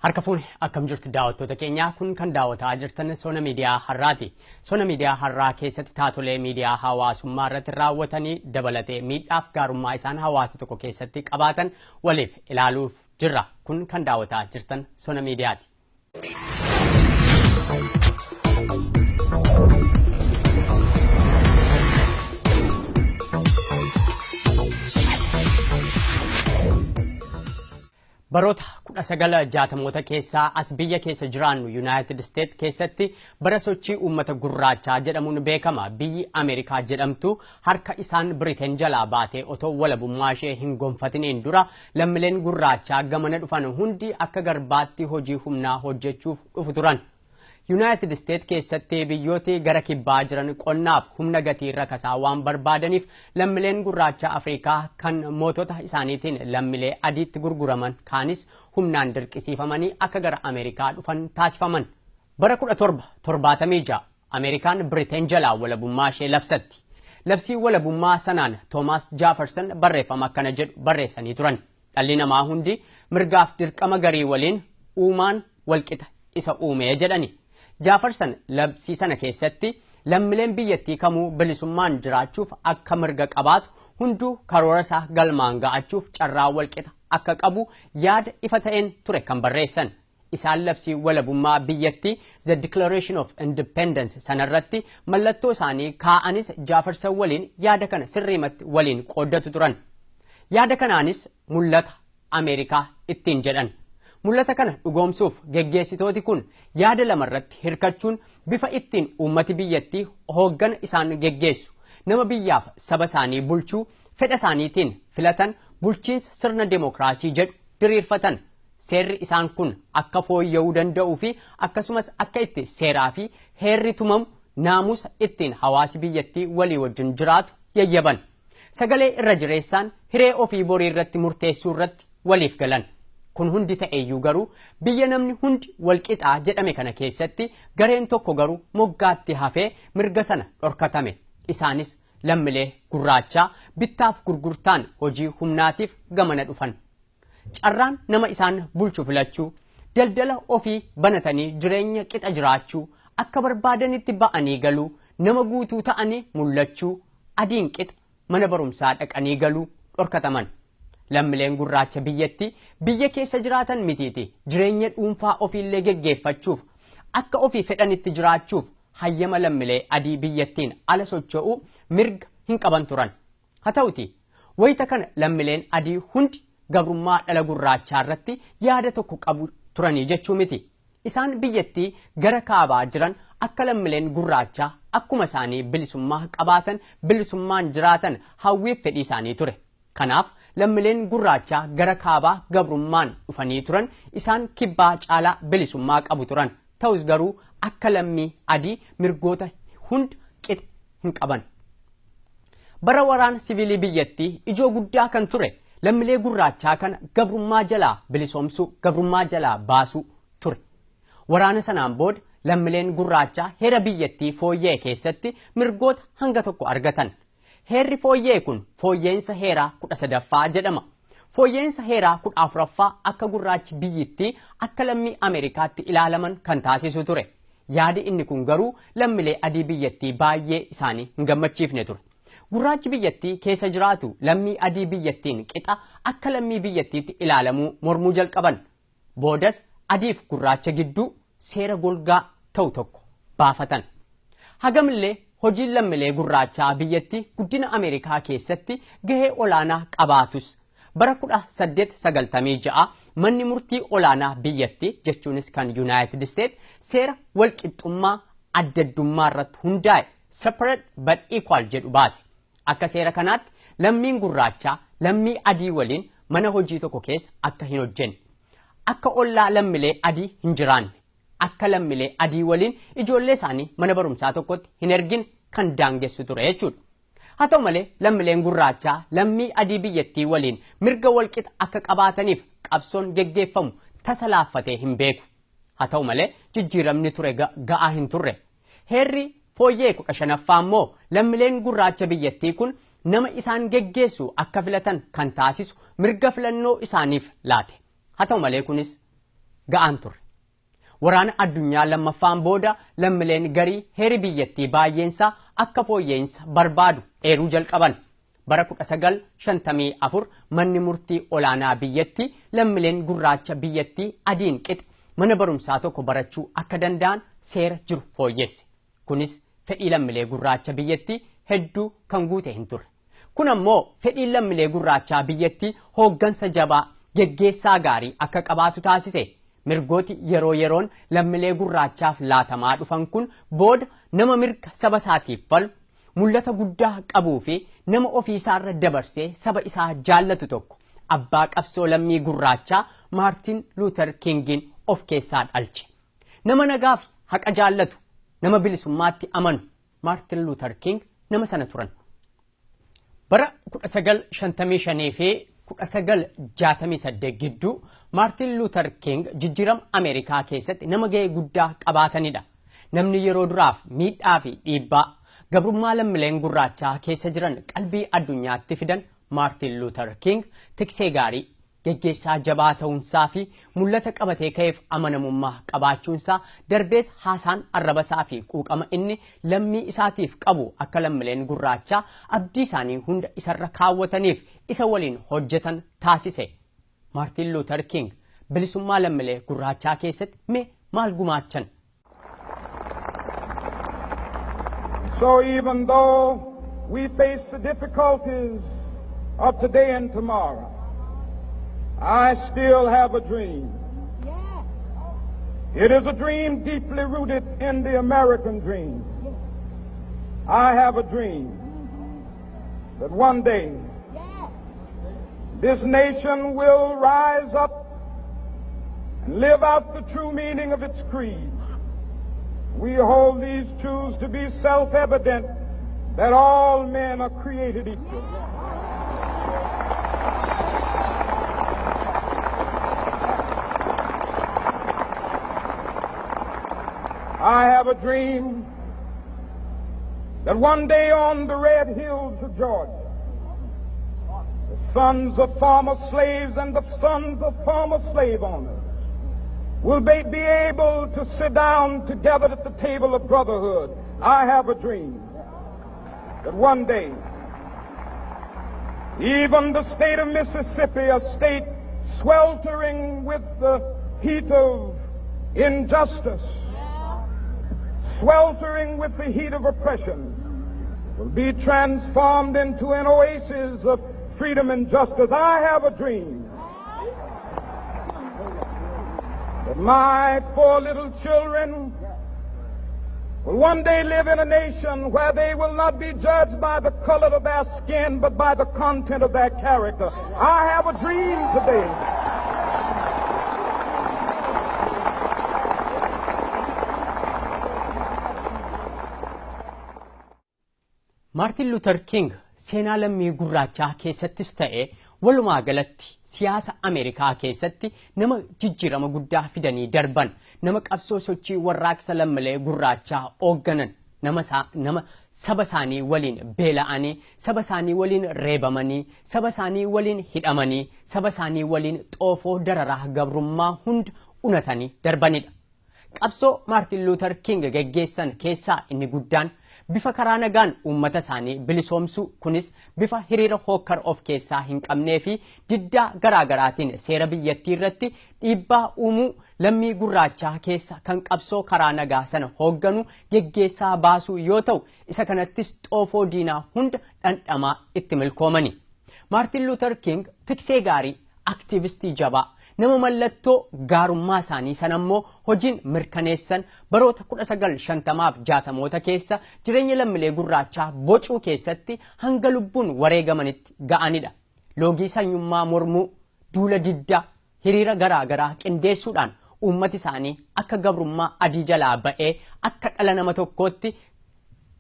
Harka fuune, akkam jirtu daawwattoota keenyaa? Kun kan daawwataa jirtan Sona Miidiyaa Har'aati. Sona Miidiyaa Har'aa keessatti taatolee miidiyaa hawaasummaa irratti raawwatanii dabalatee miidhaaf gaarummaa isaan hawaasa tokko keessatti qabaatan waliif ilaaluuf jirra. Kun kan daawwataa jirtan Sona Miidiyaati. Baroota 1960moota keessaa as biyya keessa jiraannu Yuunaayitid Isteet keessatti bara sochii uummata gurraachaa jedhamuun beekama. Biyyi Ameerikaa jedhamtu harka isaan Biriteen jalaa baatee otoo walabummaa ishee hin gonfatiniin dura lammiileen gurraachaa gamana dhufan hundi akka garbaatti hojii humnaa hojjechuuf dhufu turan. Yuunaayitid Isteet keessatti biyyooti gara kibbaa jiran qonnaaf humna gatii rakasaa waan barbaadaniif lammiileen gurraacha Afrikaa kan mootota isaaniitiin lammiilee adiitti gurguraman kaanis humnaan dirqisiifamanii akka gara Ameerikaa dhufan taasifaman. Bara 1776 Ameerikaan Biriteen jalaa walabummaa ishee labsatti. Labsii walabummaa sanaan Toomaas Jaafarsan barreeffama akkana jedhu barreessanii turan. "Dhalli namaa hundi mirgaaf dirqama garii waliin uumaan walqixa isa uumee" jedhani. Jaafarsan labsii sana keessatti lammiileen biyyattii kamuu bilisummaan jiraachuuf akka mirga qabaatu, hunduu karoora isaa galmaan ga'achuuf carraa walqixa akka qabu yaada ifa ta'een ture kan barreessan. Isaan labsii walabummaa biyyattii, The Declaration of Independence, sanarratti mallattoo isaanii kaa'anis Jaafarsan waliin yaada kana sirriimatti waliin qooddatu turan. Yaada kanaanis mul'ata Ameerikaa ittiin jedhan. Mul'ata kana dhugoomsuuf geggeessitooti kun yaada lamarratti hirkachuun bifa ittiin uummati biyyattii hooggana isaan geggeessu, nama biyyaaf saba isaanii bulchuu fedha isaaniitiin filatan, bulchiinsa sirna demokiraasii jedhu diriirfatan. Seerri isaan kun akka fooyya'uu danda'uu fi akkasumas akka itti seeraa fi heerri tumamu, naamusa ittiin hawaasi biyyattii walii wajjin jiraatu yayyaban. Sagalee irra jireessaan hiree ofii borii irratti murteessuu irratti waliif galan. Kun hundi ta'eyyuu garuu biyya namni hundi walqixaa jedhame kana keessatti gareen tokko garuu moggaatti hafee mirga sana dhorkatame. Isaanis lammiilee gurraachaa bittaaf gurgurtaan hojii humnaatiif gamana dhufan. Carraan nama isaan bulchu filachuu, daldala ofii banatanii jireenya qixa jiraachuu, akka barbaadanitti ba'anii galuu, nama guutuu ta'anii mul'achuu, adiin qixa mana barumsaa dhaqanii galuu dhorkataman. Lammiileen gurraacha biyyattii biyya keessa jiraatan mitiiti jireenya dhuunfaa ofiillee geggeeffachuuf, akka ofii fedhanitti jiraachuuf hayyama lammiilee adii biyyattiin ala socho'uu mirga hin qaban turan. Haa ta'uti, wayita kana lammiileen adii hundi gabrummaa dhala gurraachaa irratti yaada tokko qabu turanii jechuu miti. Isaan biyyattii gara kaabaa jiran akka lammiileen gurraachaa akkuma isaanii bilisummaa qabaatan, bilisummaan jiraatan hawwiif fedhii isaanii ture. Kanaaf lammiileen gurraachaa gara kaabaa gabrummaan dhufanii turan isaan kibbaa caalaa bilisummaa qabu turan. Ta'us garuu akka lammii adii mirgoota hunda qixa hin qaban. Bara waraana siviilii biyyattii ijoo guddaa kan ture lammiilee gurraachaa kana gabrummaa jalaa bilisoomsuu, gabrummaa jalaa baasuu ture. Waraana sanaan booda lammiileen gurraachaa heera biyyattii fooyya'e keessatti mirgoota hanga tokko argatan. Heerri fooyya'e kun fooyya'insa heeraa 13ffaa jedhama. Fooyya'insa heeraa 14ffaa akka gurraachi biyyittii akka lammii Ameerikaatti ilaalaman kan taasisu ture. Yaadi inni kun garuu lammiilee adii biyyattii baay'ee isaanii hin gammachiifne ture. Gurraachi biyyattii keessa jiraatu lammii adii biyyattiin qixa akka lammii biyyattiitti ilaalamuu mormuu jalqaban. Boodas adiif gurraacha gidduu seera golgaa ta'u tokko baafatan. Hagamillee hojiin lammiilee gurraachaa biyyattii guddina Ameerikaa keessatti gahee olaanaa qabaatus, bara 1896 manni murtii olaanaa biyyattii, jechuunis kan Yuunaayitid Isteet, seera walqixxummaa adda addummaa irratti hundaa'e, "separate but equal" jedhu baase. Akka seera kanaatti lammiin gurraachaa lammii adii waliin mana hojii tokko keessa akka hin hojjenne, akka ollaa lammiilee adii hin jiraanne, akka lammiilee adii waliin ijoollee isaanii mana barumsaa tokkotti hin ergine kan daangessu ture jechuudha. Haa ta'u malee, lammiileen gurraachaa lammii adii biyyattii waliin mirga walqixa akka qabaataniif qabsoon geggeeffamu tasa laaffatee hin beeku. Haa ta'u malee, jijjiiramni ture ga'aa hin turre. Heerri fooyyee 15ffaa immoo lammiileen gurraacha biyyattii kun nama isaan geggeessu akka filatan kan taasisu mirga filannoo isaaniif laate. Haa ta'u malee, kunis ga'aan turre. Waraana addunyaa lammaffaan booda lammiileen garii heeri biyyattii baay'eensaa akka fooyya'insa barbaadu eeruu jalqaban. Bara 1954 manni murtii olaanaa biyyattii lammiileen gurraacha biyyattii adiin qixa mana barumsaa tokko barachuu akka danda'an seera jiru fooyyesse. Kunis fedhii lammiilee gurraacha biyyattii hedduu kan guute hin turre. Kun ammoo fedhiin lammiilee gurraachaa biyyattii hooggansa jabaa geggeessaa gaarii akka qabaatu taasise. Mirgooti yeroo yeroon lammiilee gurraachaaf laatamaa dhufan kun booda nama mirga saba isaatiif falu, mul'ata guddaa qabuu fi nama ofiisaarra dabarsee saba isaa jaallatu tokko abbaa qabsoo lammii gurraachaa Maartin Luuter Kingiin of keessaa dhalche. Nama nagaa fi haqa jaallatu, nama bilisummaatti amanu Maartin Luuter King nama sana turan. Bara 1955 fi 1968 gidduu Maartin Luuter King jijjiirama Ameerikaa keessatti nama ga'ee guddaa qabaatanidha. Namni yeroo duraaf miidhaa fi dhiibbaa gabrummaa lammiileen gurraachaa keessa jiran qalbii addunyaatti fidan Maartin Luuter King tiksee gaarii, geggeessaa jabaa ta'uunsaa fi mul'ata qabatee ka'eef amanamummaa qabaachuunsaa darbees haasaan arrabasaa fi quuqama inni lammii isaatiif qabu akka lammiileen gurraachaa abdii isaanii hunda isarra kaawwataniif isa waliin hojjetan taasise. Maartin Luuter King bilisummaa lammiilee gurraachaa keessatti mee maal gumaachan? So even though we face the difficulties of today and tomorrow, I still have a dream. It is a dream deeply rooted in the American dream. I have a dream that one day this nation will rise up and live out the true meaning of its creed. We hold these truths to be self-evident that all men are created equal. I have a dream that one day on the red hills of Georgia, the sons of former slaves and the sons of former slave owners will be able to sit down together at the table of brotherhood. I have a dream that one day, even the state of Mississippi, a state sweltering with the heat of injustice, sweltering with the heat of oppression, will be transformed into an oasis of freedom and justice. I have a dream that my four little children will one day live in a nation where they will not be judged by the color of their skin, but by the content of their character. I have a dream today. Maartin Luuter King seenaa lammii gurraachaa keessattis ta'e walumaa galatti siyaasa Ameerikaa keessatti nama jijjiirama guddaa fidanii darban, nama qabsoo sochii warraaqsa lammiilee gurraachaa hoogganan, nama saba isaanii waliin beela'anii, saba isaanii waliin reebamanii, saba isaanii waliin hidhamanii, saba isaanii waliin xoofoo dararaa gabrummaa hunda unatanii darbanidha. Qabsoo Maartin Luuter King geggeessan keessaa inni guddaan bifa karaa nagaan uummata isaanii bilisoomsuu, kunis bifa hiriira hookkar of keessaa hin qabnee fi diddaa garaagaraatiin seera biyyattii irratti dhiibbaa uumuu, lammii gurraachaa keessa kan qabsoo karaa nagaa sana hoogganu geggeessaa baasuu yoo ta'u, isa kanattis xoofoo diinaa hunda dhandhamaa itti milkoomani. Maartin Luuter King tiksee gaarii, aktiivistii jabaa, nama mallattoo gaarummaa isaanii sana immoo hojiin mirkaneessan baroota 1950-60moota keessa jireenya lammiilee gurraachaa bocuu keessatti hanga lubbuun wareegamanitti ga'anidha. Loogii sanyummaa mormuu, duula diddaa, hiriira garaagaraa qindeessuudhaan uummati isaanii akka gabrummaa adii jalaa ba'ee akka dhala nama tokkootti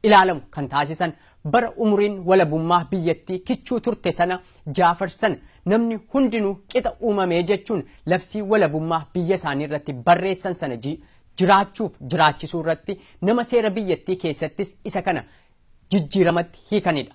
ilaalamu kan taasisan bara umuriin walabummaa biyyattii kichuu turte sana jaafarsan namni hundinuu qixa uumamee jechuun labsii walabummaa biyya isaanii irratti barreessan sana jiraachuuf jiraachisuu irratti nama seera biyyattii keessattis isa kana jijjiiramatti hiikanidha.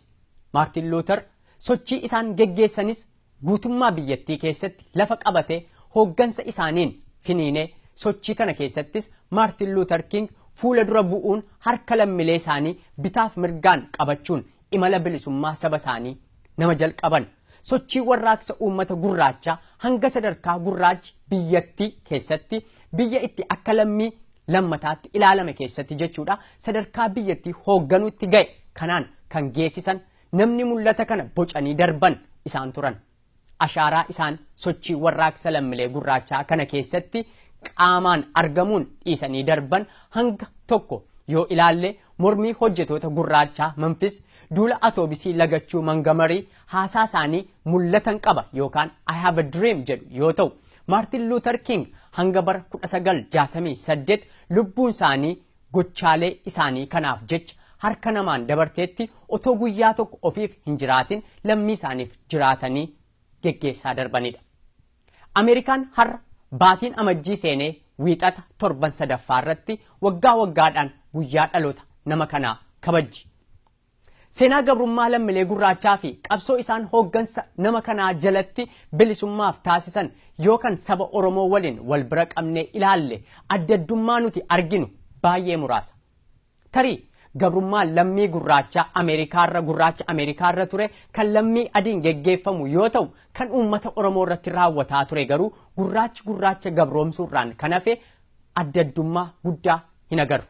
Maartin Luuter sochii isaan geggeessanis guutummaa biyyattii keessatti lafa qabatee hooggansa isaaniin finiinee sochii kana keessattis Maartin Luuter King fuula dura bu'uun harka lammiilee isaanii bitaaf mirgaan qabachuun imala bilisummaa saba isaanii nama jalqaban. Sochii warraaqsa uummata gurraachaa hanga sadarkaa gurraachi biyyattii keessatti biyya itti akka lammii lammataatti ilaalame keessatti jechuudha sadarkaa biyyattii hoogganuutti ga'e kanaan kan geessisan namni mul'ata kana bocanii darban isaan turan. Ashaaraa isaan sochii warraaqsa lammiilee gurraachaa kana keessatti qaamaan argamuun dhiisanii darban hanga tokko yoo ilaalle mormii hojjetoota gurraachaa Memphis, duula atoobisii lagachuu Montgomery, haasaa isaanii mul'atan qaba yookaan "I have a dream" jedhu yoo ta'u, Maartin Luuter King hanga bara 1968 lubbuun isaanii gochaalee isaanii kanaaf jecha harka namaan dabarteetti otoo guyyaa tokko ofiif hin jiraatin lammii isaaniif jiraatanii geggeessaa darbanidha. Ameerikaan har'a baatiin Amajjii seenee Wiixata torban sadaffaa irratti waggaa waggaadhaan guyyaa dhaloota nama kanaa kabajji. Seenaa gabrummaa lammiilee gurraachaa fi qabsoo isaan hooggansa nama kanaa jalatti bilisummaaf taasisan yookaan saba Oromoo waliin wal bira qabnee ilaalle, adda addummaa nuti arginu baay'ee muraasa. Tarii gabrummaan lammii gurraachaa Ameerikaarra gurraacha Ameerikaarra ture kan lammii adiin geggeeffamu yoo ta'u, kan uummata Oromoo irratti raawwataa ture garuu gurraachi gurraacha gabroomsuurraan kan hafe adda addummaa guddaa hin agarru.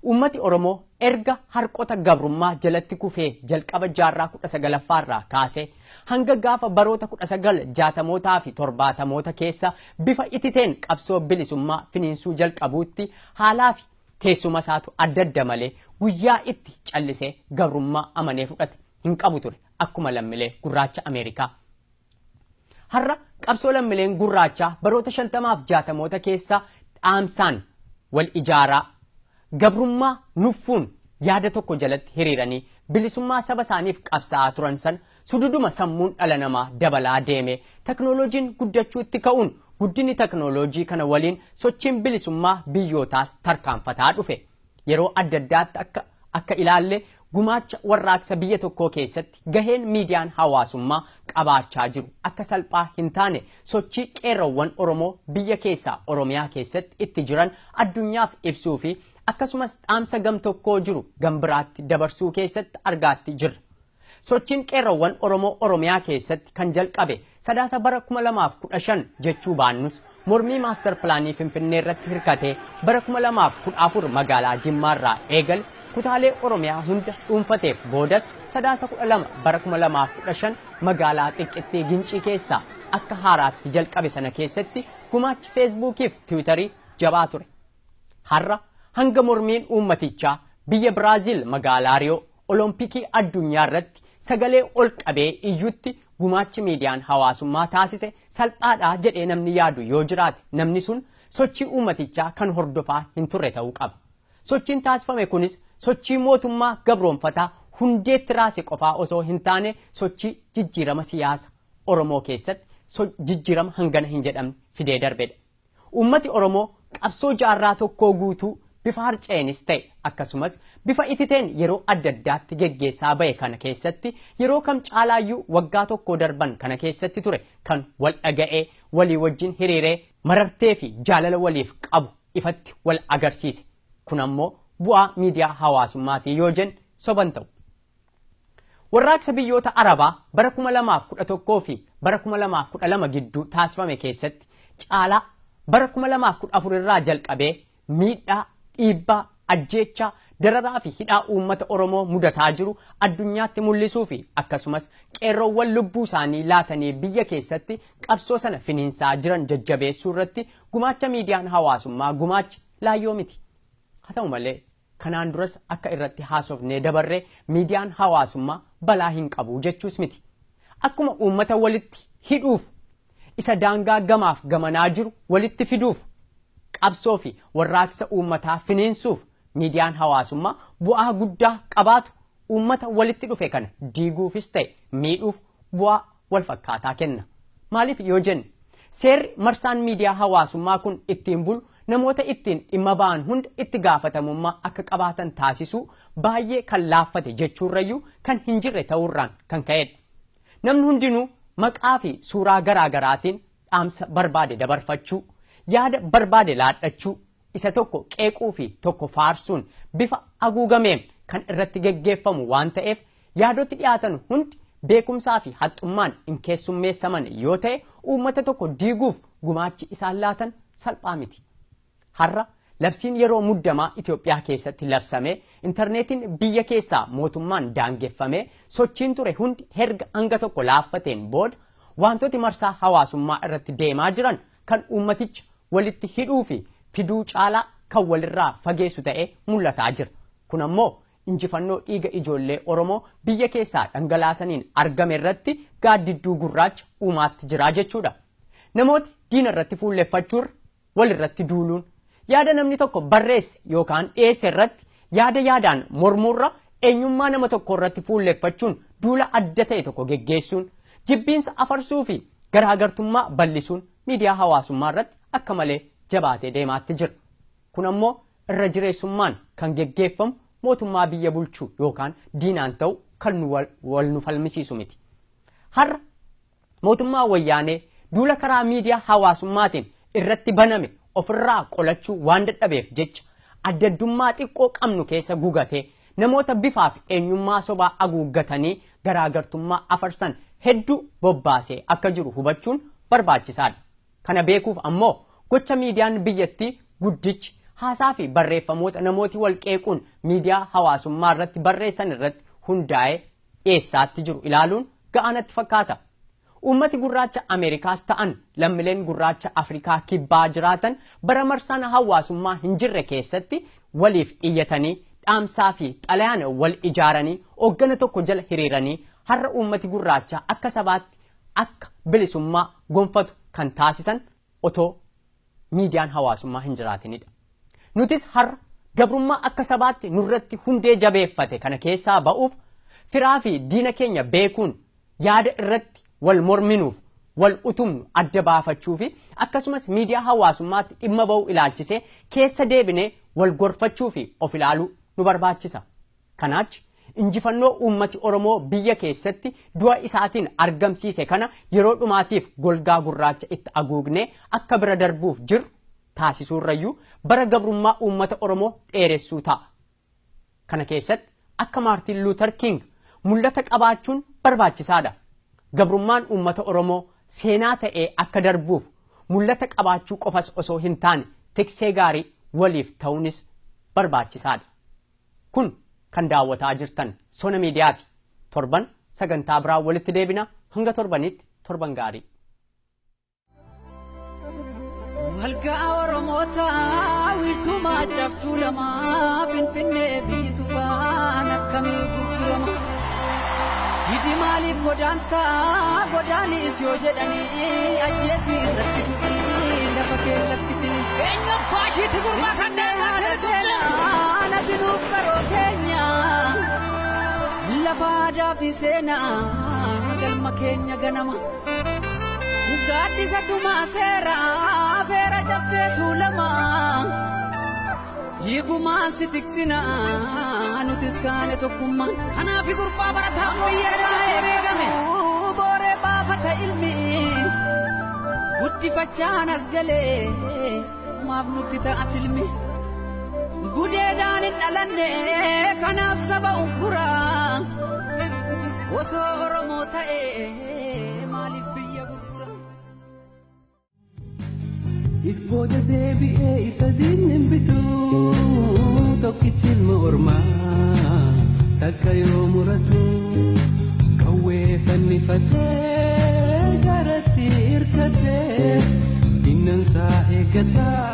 Uummati Oromoo erga harqota gabrummaa jalatti kufee jalqaba jaarraa 19ffaarraa kaasee hanga gaafa baroota 1960mootaa fi 70moota keessa bifa ititeen qabsoo bilisummaa finiinsuu jalqabuutti haalaa fi teessuma isaatu adda adda malee guyyaa itti callisee gabrummaa amanee fudhate hin qabu ture akkuma lammiilee gurraacha Ameerikaa. Har'a qabsoo lammiileen gurraachaa baroota 50f 60moota keessa dhaamsaan wal ijaaraa, gabrummaa nuffuun yaada tokko jalatti hiriiranii bilisummaa saba isaaniif qabsaa'aa turan san sududuma sammuun dhala namaa dabalaa deeme, teknooloojiin guddachuutti ka'uun guddinni teknooloojii kana waliin sochiin bilisummaa biyyootaas tarkaanfataa dhufe. Yeroo adda addaatti akka ilaalle gumaacha warraaqsa biyya tokkoo keessatti gaheen miidiyaan hawaasummaa qabaachaa jiru akka salphaa hin taane sochii qeerroowwan Oromoo biyya keessaa Oromiyaa keessatti itti jiran addunyaaf ibsuu fi akkasumas dhaamsa gam tokkoo jiru gam biraatti dabarsuu keessatti argaatti jirra. Sochiin qeerroowwan Oromoo Oromiyaa keessatti kan jalqabe Sadaasa bara 2015 jechuu baannus, mormii maastar pilaanii Finfinnee irratti hirkatee bara 2014 magaalaa Jimmaarraa eegale kutaalee Oromiyaa hunda dhuunfateef boodas Sadaasa 12 bara 2015 magaalaa xiqqittii Gincii keessaa akka haaraatti jalqabe sana keessatti gumaachi Feesbuukii fi Tiwiitarii jabaa ture. Har'a hanga mormiin uummatichaa biyya Biraaziil magaalaa Riyoo Olompikii addunyaa irratti sagalee ol qabee iyyutti gumaachi miidiyaan hawaasummaa taasise salphaadhaa jedhee namni yaadu yoo jiraate, namni sun sochii uummatichaa kan hordofaa hin turre ta'uu qaba. Sochiin taasifame kunis sochii mootummaa gabroonfataa hundeetti raase qofaa osoo hin taane sochii jijjiirama siyaasa Oromoo keessatti jijjiirama hangana hin jedhamne fidee darbedha. Uummati Oromoo qabsoo jaarraa tokkoo guutuu bifa harca'eenis ta'e akkasumas bifa ititeen yeroo adda addaatti geggeessaa bahe kana keessatti yeroo kam caalaayyuu waggaa tokko darban kana keessatti ture kan wal dhaga'ee, walii wajjin hiriiree, marartee fi jaalala waliif qabu ifatti wal agarsiise. Kun ammoo bu'aa miidiyaa hawaasummaatii yoo jenne soban ta'u. Warraaqsa biyyoota Arabaa bara 2011 fi bara 2012 gidduu taasifame keessatti caalaa bara 2014 irraa jalqabee miidhaa, dhiibbaa, ajjeechaa, dararaa fi hidhaa uummata Oromoo mudataa jiru addunyaatti mul'isuu fi akkasumas qeerroowwan lubbuu isaanii laatanii biyya keessatti qabsoo sana finiinsaa jiran jajjabeessuu irratti gumaacha miidiyaan hawaasummaa gumaacha laayyoo miti. Haa ta'u malee, kanaan duras akka irratti haasofnee dabarree miidiyaan hawaasummaa balaa hin qabu jechuus miti. Akkuma uummata walitti hidhuuf, isa daangaa gamaaf gamanaa jiru walitti fiduuf, qabsoo fi warraaqsa uummataa finiinsuuf miidiyaan hawaasummaa bu'aa guddaa qabaatu, uummata walitti dhufe kana diiguufis ta'e miidhuuf bu'aa wal fakkaataa kenna. Maaliif yoo jenne, seerri marsaan miidiyaa hawaasummaa kun ittiin bulu namoota ittiin dhimma ba'an hunda itti gaafatamummaa akka qabaatan taasisuu baay'ee kan laaffate jechuurrayyuu kan hin jirre ta'uurraan kan ka'edha. Namni hundinuu maqaa fi suuraa garaa garaatiin dhaamsa barbaade dabarfachuu, yaada barbaade laadhachuu isa tokko qeequu fi tokko faarsuun bifa haguugameen kan irratti geggeeffamu waan ta'eef yaadoti dhiyaatan hundi beekumsaa fi haxxummaan hin keessummeessaman yoo ta'e uummata tokko diiguuf gumaachi isaan laatan salphaa miti. Har'a labsiin yeroo muddamaa Itoophiyaa keessatti labsame intarneetiin biyya keessaa mootummaan daangeffame sochiin ture hundi herga hanga tokko laaffateen booda wantooti marsaa hawaasummaa irratti deemaa jiran kan uummaticha walitti hidhuu fi fiduu caalaa kan walirraa fageessu ta'ee mul'ataa jira. Kun ammoo injifannoo dhiiga ijoollee Oromoo biyya keessaa dhangalaasaniin argame irratti gaaddidduu gurraacha uumaatti jira jechuudha. Namooti diina irratti fuulleffachuurra walirratti duuluun yaada namni tokko barreesse yookaan dhiyeesse irratti yaada yaadaan mormuurra eenyummaa nama tokko irratti fuulleffachuun duula adda ta'e tokko geggeessuun jibbiinsa afarsuu fi garaagartummaa bal'isuun miidiyaa hawaasummaa irratti akka malee jabaatee deemaatti jira. Kun ammoo irra jireessummaan kan geggeeffamu mootummaa biyya bulchuu yookaan diinaan ta'u kan wal nu falmisiisu miti. Har'a mootummaa wayyaanee duula karaa miidiyaa hawaasummaatiin irratti baname ofirraa qolachuu waan dadhabeef jecha addaddummaa xiqqoo qabnu keessa gugatee namoota bifaaf eenyummaa sobaa haguuggatanii garaagartummaa afarsan hedduu bobbaasee akka jiru hubachuun barbaachisaadha. Kana beekuuf ammoo gocha miidiyaan biyyattii guddichi haasaa fi barreeffamoota namooti wal qeequun miidiyaa hawaasummaa irratti barreessan irratti hundaa'ee dhiyeessaatti jiru ilaaluun ga'aanatti fakkaata. Uummati gurraacha Ameerikaas ta'an lammiileen gurraacha Afrikaa kibbaa jiraatan bara marsaan hawaasummaa hin jirre keessatti waliif iyyatanii dhaamsaa fi xalayaan wal ijaaranii hooggana tokko jala hiriiranii har'a uummati gurraacha akka sabaatti akka bilisummaa gonfatu kan taasisan otoo miidiyaan hawaasummaa hin jiraatinidha. Nutis har'a gabrummaa akka sabaatti nurratti hundee jabeeffate kana keessaa ba'uuf firaa fi diina keenya beekuun yaada irratti wal morminuuf wal utumnu adda baafachuu fi akkasumas miidiyaa hawaasummaatti dhimma ba'uu ilaalchisee keessa deebinee wal gorfachuu fi of ilaaluu nu barbaachisa. Kanaachi injifannoo uummati Oromoo biyya keessatti du'a isaatiin argamsiise kana yeroo dhumaatiif golgaa gurraacha itti haguugnee akka bira darbuuf jiru taasisuurrayyuu bara gabrummaa uummata Oromoo dheeressuu ta'a. Kana keessatti akka Maartiin Luuter King mul'ata qabaachuun barbaachisaadha. Gabrummaan uummata Oromoo seenaa ta'ee akka darbuuf mul'ata qabaachuu qofas osoo hin taane tiksee gaarii waliif ta'uunis barbaachisaadha. Kun kan daawwataa jirtan Sona Miidiyaati. Torban sagantaa biraa walitti deebina hanga torbanitti torban gaarii. Walga'a Oromoota wiirtuu maacaftuu lamaa Finfinnee biyyi tufaan akkamii gurgurama. Didi maaliif godaantaa godaanis yoo jedhanii ajjeesii irratti du'ii lafa kee lakkisini. Eenyu baashiitti gurbaa kan seenaa natti nuuf qaroo keenya lafa aadaa fi seenaa galma keenya ganama. Gaaddisa tumaa seeraa feera caffee tuulamaa hiigumaan si tiksinaa nutis kaane tokkummaan. Kanaaf gurbaa barataa mooyyaa beekame. Booree baafata ilmi guddifachaan as galee maaf nutti ta'a silmi. Gudeedaan hin dhalanne kanaaf saba ukkuraa osoo Oromoo ta'ee maaliif biyya gurgura. Ibbooda deebi'ee isa diinni hin bitu tokkichi ilma ormaa takka yoo muratu qawwee fannifatee garatti hirkatee dinnansaa eeggataa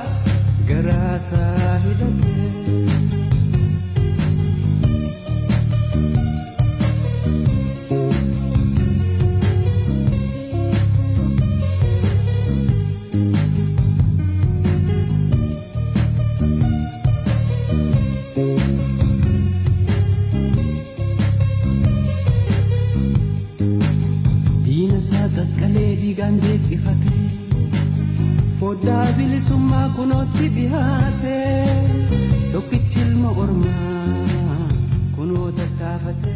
garaasaa hidhatee. Foddaa bilisummaa kunootti dhihaate tokkichi ilma ormaa kunoo tattaafate.